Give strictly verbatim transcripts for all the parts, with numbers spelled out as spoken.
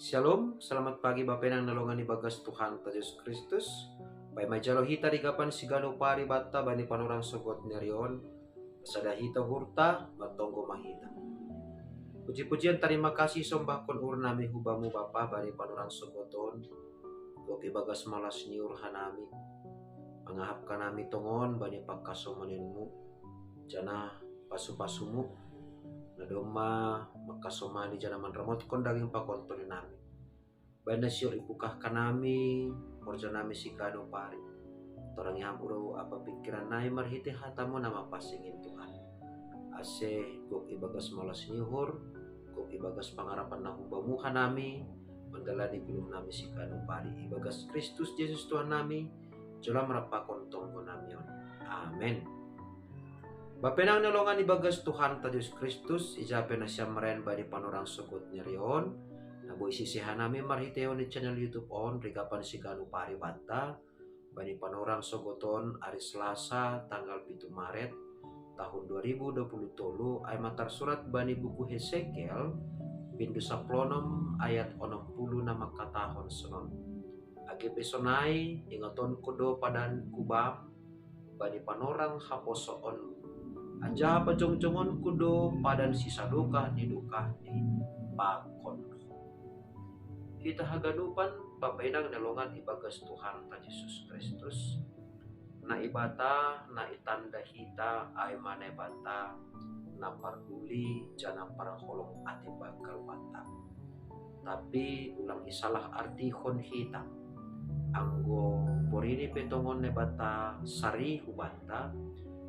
Shalom, selamat pagi Bapenang na longan ibagas Tuhan ta Jesus Kristus. Bai majalo hita rigapan sigano pari batta bani panorang sogot nerion. Sada hita hurta, matonggo mahita. Puji-pujian, tarima kasih sombahkon ur nami hubamu Bapa bani panorang sogoton. Gok ibagas malas ni ur hanami. Mangahap kanami tongon bani pangkasomaninmu. Janah pasu-pasumu. Na domma mangkasomani janah manramotkon daging pakontoninami. Baen na sihol ipukah kanami, horja nami sigano pari. Torangi ham uru apa pingkiran nami marhitei hatamu na mapansing in Tuhan. Ase gok ibagas malas ni uhur, gok ibagas pangarapan na hubamu hanami, mandalani goluh nami sigano pari ibagas Kristus Jesus Tuhan nami, jolo marap pakon tonggo nami on. Amen. Bapenang na longan ibagas Tuhan ta Jesus Kristus, ija pe nasiam marayan bani panorang sogot nerion, na boi sisei hanami marhiteihon ni channel YouTube on, rigapan sigano pari batta, bani panorang sogoton ari Selasa tanggal pitu Maret tahun dua ribu dua puluh tolu, ai ma tarsurat bani buku Hesekiel, bindu saplonom ayat onom puluh na mangkatahon sonon. Age pe sonai, ingotonku do padanku bam, bani panorang haposoonmu. Anjaha pajongjongonku do padan sisadokah ni dokah ni pakonmu. Hita haganupan Bapenang na longan ibagas Tuhan ta Jesus Kristus. Naibata na itanda hita ai ma Naibata na parduli janah parholong ate banggal banta. Tapi ulang isalah artihon hita. Anggo porini pe tongon Naibata sari hubanta,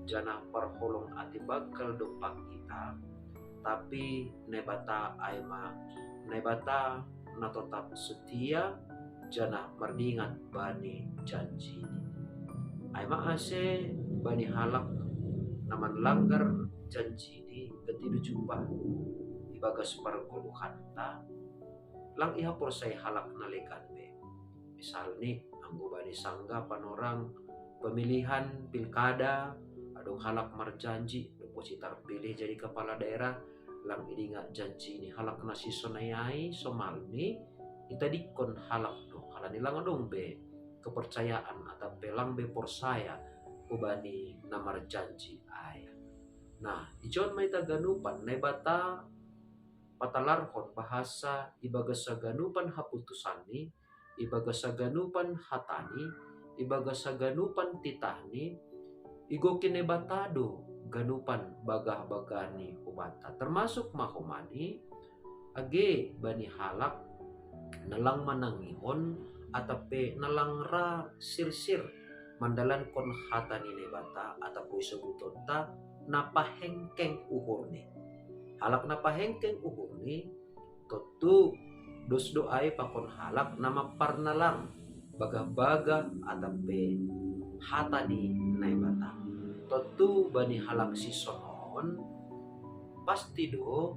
janah parholong ate banggal dompak hita, tapi Naibata ai ma Naibata na totap setia, janah mardingat bani janjini. Ai ma ase bani halak na manlanggar janjini gati do jumpah ibagas pargoluhanta, lang ihaporsayai halak na legan be. Misalni, anggo bani sanggah panorang pemilihan pilkada, adong halak marjanji, dob bosi tarpilih jadi kepala daerah, lang idingat janji ni halak na sisonai ai, somalni itadingkon halak do, halani lang adong be kepercayaan atap pe lang be porsaya hubani na marjanji ai. Nah, ijon ma hita ganupan, Naibata patalarhon bahasa ibagas haganupan haputusanni, ibagas haganupan hatani, ibagas haganupan titahni, igoki Naibata do ganupan bagah-bagahni hubanta. Termasuk ma homani, age bani halak na lang manangihon atap pe na lang ra sirsir mandalankon hata ni Naibata atap pe isobutonta na pahengkeng uhurni. Halak na pahengkeng uhurni, tontu dos do ai pakon halak na mamparnalang bagah-bagah atap pe hata ni Naibata. Tontu bani halak sisonon, pasti do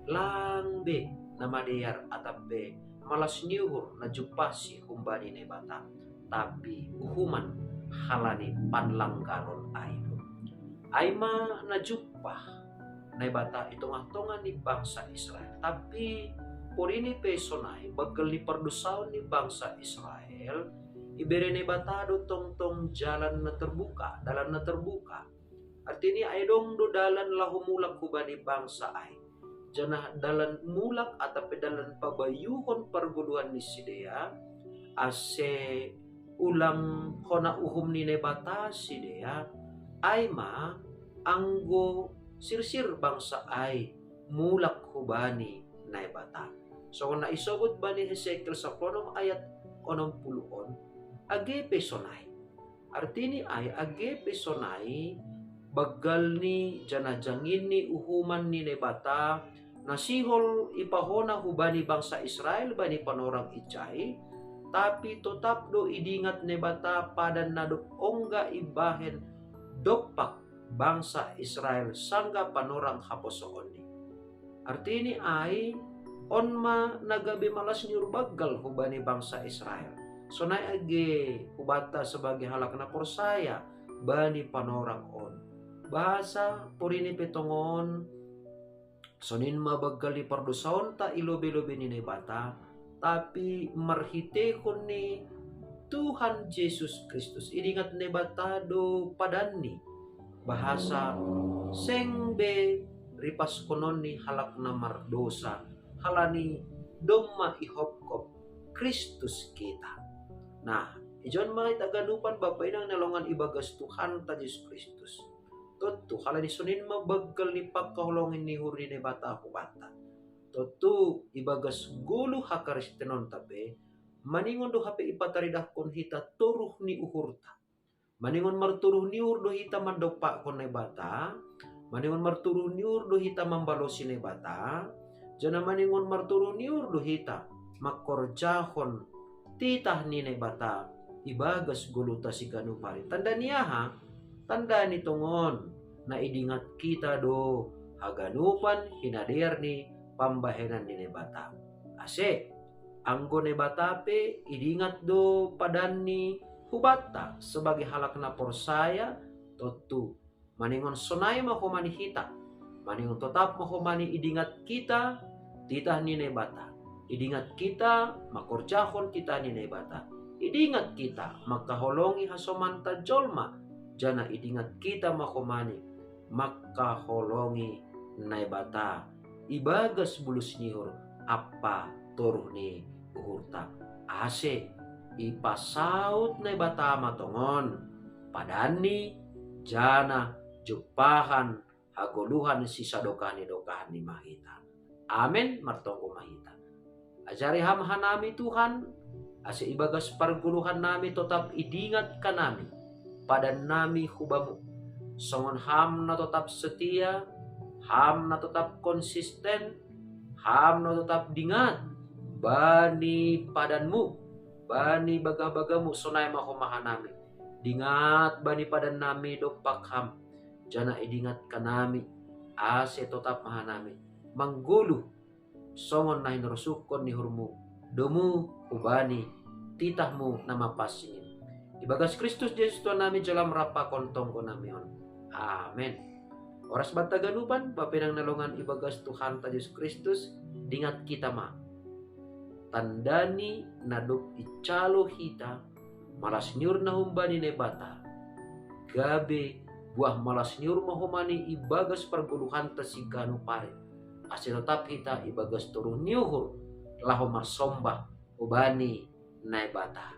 lang be na madear atap pe malas ni uhur na jumpahsi humbani Naibata, tapi uhuman halani panlanggaron ai do. Ai ma na jumpah Naibata i tongah-tongah ni bangsa Israel. Tapi porini pe sonai, banggal ni pardosaon ni bangsa Israel, ibere Naibata do tongtong jalan na terbuka, dalan na terbuka. Artini ai adong do dalan laho mulak hubani bangsa ai. Janah dalan mulak atap pe dalan pabayuhon pargoluhan ni sidea, ase ulang hona uhum ni Naibata sidea, ai ma anggo sirsir bangsa ai mulak hubani Naibata. Songon na isobut bani Hesekiel saplonom ayat onom puluh on, age pe sonai. Artini ai age pe sonai, banggal ni janah jangin ni uhuman ni Naibata, na sihol ipahona hubani bangsa Israel bani panorang ijai, tapi totap do idingat Naibata padan na dob ongga ibahen dompak bangsa Israel sanggah panorang haposoonni. Artini ai, on ma na gabe malas ni uhur banggal hubani bangsa Israel. Sonai age hubanta sebagai halak na porsaya bani panorang on. Bahasa porini pe tongon, sonin ma banggal ni pardosaonta i lobei-lobei ni Naibata, tapi marhitehon ni Tuhan Jesus Kristus. Idingat Naibata do padanni, bahasa seng be ripaskononni halak na mardosa, halani domma ihopkop Kristus kita. Nah, ijon ma hita ganupan bapa inang na longan ibagas Tuhanta Jesus Kristus. Tontu halani sonin ma banggal ni pangkaholongi ni uhur ni Naibata hubanta. Tontu ibagas goluh hakaristenonta pe, maningon do hape ipataridahkon hita toruh ni uhurta. Maningon martoruh ni uhur do hita mandompakkon Naibata, maningon martoruh ni uhur do hita mambalosi Naibata, janah maningon martoruh ni uhur do hita mangkorjahon titah ni Naibata ibagas goluhta siganup ari. Tanda ni aha? Tanda ni tongon na idingat kita do haganupan hinadear ni pambahenan ni Naibata. Ase, anggo Naibata pe idingat do padanni hubanta sebagai halak na porsaya, tontu maningon sonai ma homa ni hita. Maningon totap ma homa ni idingat kita titah ni Naibata. Idingat kita mangkorjahon titah ni Naibata. Idingat kita mangkaholongi hasomanta jolma, janah idingat kita ma homa ni mangkaholongi Naibata ibagas bulus ni uhur ampa toruh ni uhurta. Ase ipasaut Naibata ma tongon padanni, janah jumpahan hagoluhan sisadokah ni dokahni ma hita. Amen. Martonggo ma hita. Ajari Ham hanami Tuhan, ase ibagas pargoluhannami totap idingat hanami padannami hu Bamu. Songon Ham na totap setia, Ham na totap konsisten, Ham na totap dingat bani padanMu, bani bagah-bagahMu, sonai ma homa hanami. Dingat bani padannami dompak Ham, janah idingat hanami, ase totap ma hanami manggoluh songon na hinarosuhkon ni uhurMu, domu hubani titahMu na mapansing in. Ibagas Kristus Jesus Tuhannami jalo Ham rap pakon tonggonami on. Amen. Horas banta ganupan, bapa inang na longan ibagas Tuhanta Jesus Kristus, dingat hita ma. Tandani na dob ijalo hita malas ni uhur na humbani Naibata, gabe buah malas ni uhur ma homa ni ibagas pargoluhanta siganup ari, ase totap hita ibagas toruh ni uhur laho marsomba hubani Naibata.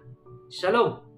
Shalom.